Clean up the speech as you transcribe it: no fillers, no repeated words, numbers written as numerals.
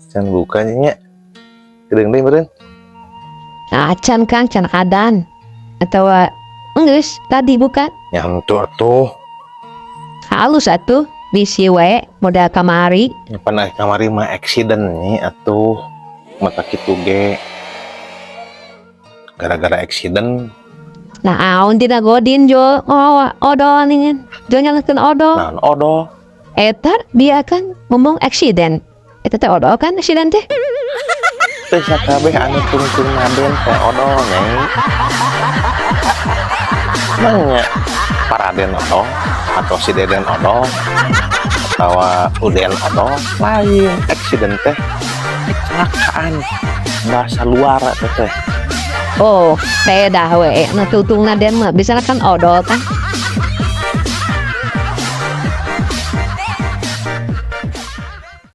Can buka nya. Geudeung deui meureun. Acan, Kang, can adan. Atau enggeus tadi buka. Nya henteu atuh. Halus atuh, bisi we modal kamari. Nya pan ari kamari mah accident, Nyi, atuh. Mata kitu ge. Gara-gara accident. Nah, aon tina godin jo, oh, odol ningen. Jo nyalakeun odol. Naon odol? Eta dia kan ngomong accident. Eta teh odol kan, accident teh? Teu sakabeh anu tungtung naden teh odol, Nyai. Emangnya Paraden odol atau si Deden odol atau Uden odol? Lain, accident teh kecelakaan, bahasa luar teh teh. Oh, beda we. Nah, tungtung naden mah bisa kan odol kan?